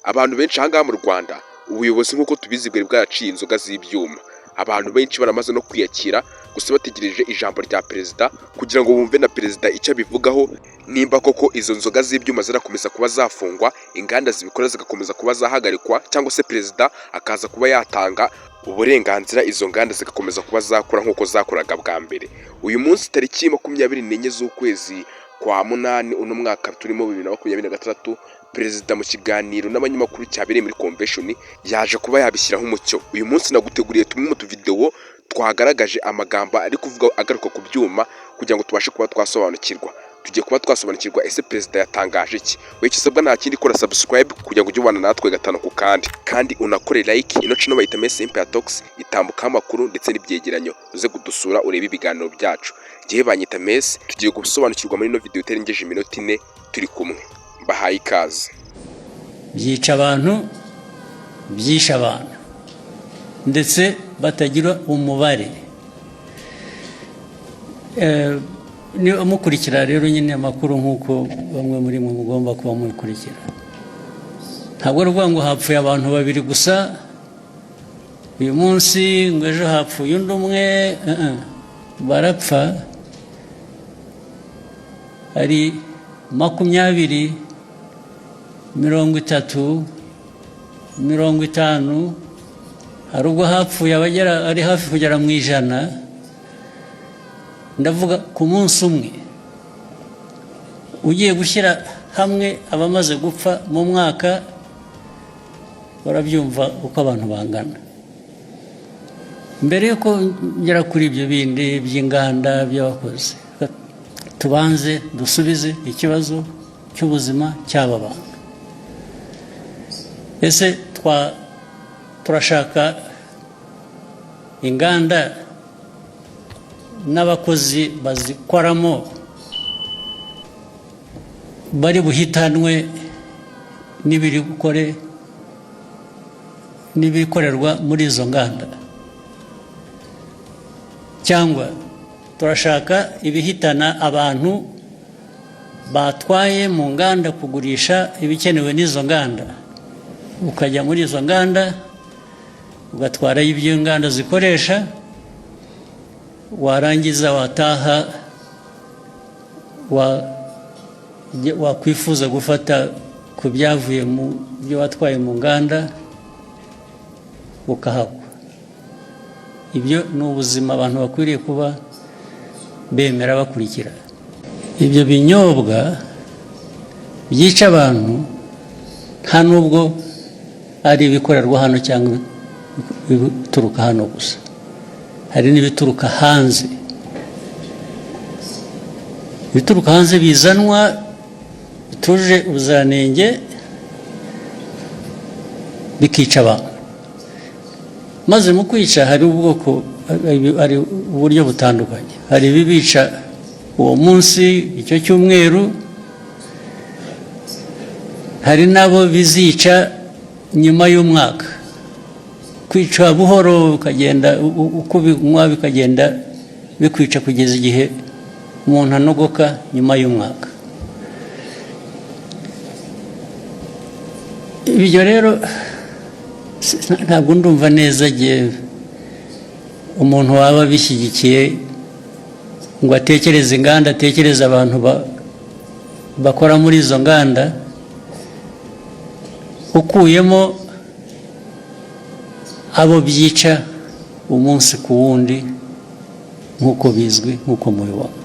Abantu benshi ahangaha mu Rwanda, ubuyobozi nk'uko tubizi bwari bwaraciye inzoga z'ibyuma, abantu benshi baramaze no kwiyakira, gusa bategereje ijambo rya perezida kugira ngo bumve na perezida icyo abivugaho, nimba koko izo nzoga z'ibyuma zirakomeza kuba zafungwa, inganda zibikora zigakomeza kuba zahagarikwa, cyangwa se perezida akaza kuba yatanga uburenganzira izo nganda zigakomeza kuba zakora nk'uko zakoraga bwa mbere. Uyu munsi tariki 24 z'ukwezi kwa munani uno mwaka turimo 2026, perezida mu kiganiro n'abanyamakuru cyabereye muri convention yaje kuba yabishyiraho umucyo. Uyu munsi naguteguriye tumwe mu tuvidewo twagaragaje amagambo ari kuvuga agaruka ku byuma kugira ngo tubashe kuba twasobanukirwa. Tugiye kuba twasobanukirwa ese perezida yatangaje iki? Wowe icyo usabwa nta kindi, kora subscribe kugira ngo ujye ubana natwe gatanu ku kandi, kandi unakore like. Ino channel bayita Mesi Empire Talks, itambukaho amakuru ndetse n'ibyegeranyo. Uze kudusura urebe ibiganiro byacu. Njyewe banyita Mesi. Tugiye gusobanukirwa muri ino video itarengeje iminota 4 turi kumwe. Mbahaye ikaze. Byica abantu, byishe abantu ndetse batagira umubare. Niba mukurikira rero nyine amakuru nk'uko bamwe muri mwe mugomba kuba mukurikira, ntabwo ari ukuvuga ngo hapfuye abantu babiri gusa uyu munsi, ngo ejo hapfuye undi umwe. Barapfa ari 20, 30, 50, hari ubwo hapfuye abagera ari hafi kugera mu 100. Ndavuga ku munsi umwe. Ugiye gushyira hamwe abamaze gupfa mu mwaka, barabyumva uko abantu bangana. Mbere y'uko ngera kuri ibyo bindi by'inganda by'abakozi, tubanze dusubize ikibazo cy'ubuzima cy'aba bantu. Ese turashaka inganda n'abakozi bazikoramo bari buhitanwe n'ibiri bukore n'ibikorerwa muri izo nganda, cyangwa turashaka ibihitana abantu batwaye mu nganda kugurisha ibikenewe n'izo nganda? Ukajya muri izo nganda ugatwarayo ibyo inganda zikoresha, warangiza wataha, wakwifuza gufata ku byavuye mu byo watwaye mu nganda ukahagwa. Ibyo ni ubuzima abantu bakwiriye kuba bemera bakurikira. Ibyo binyobwa byica abantu nta nubwo ari ibikorerwa hano cyangwa ibituruka hano gusa, hari n'ibituruka hanze. Ibituruka hanze bizanwa bitujuje ubuziranenge bikica abantu. Maze mu kwica hari ubwoko, hari uburyo butandukanye. Hari ibibica uwo munsi, icyo cyumweru, hari n'abo bizica nyuma y'umwaka. Kwica buhoro ukagenda uko ubinywa bikagenda bikwica kugeza igihe umuntu anogoka nyuma y'umwaka. Ibyo rero ntabwo ndumva neza igihe umuntu waba abishyigikiye ngo atekereze inganda, atekereze abantu bakora muri izo nganda, ukuyemo abo byica umunsi ku wundi nk'uko bizwi, nk'uko mubibona.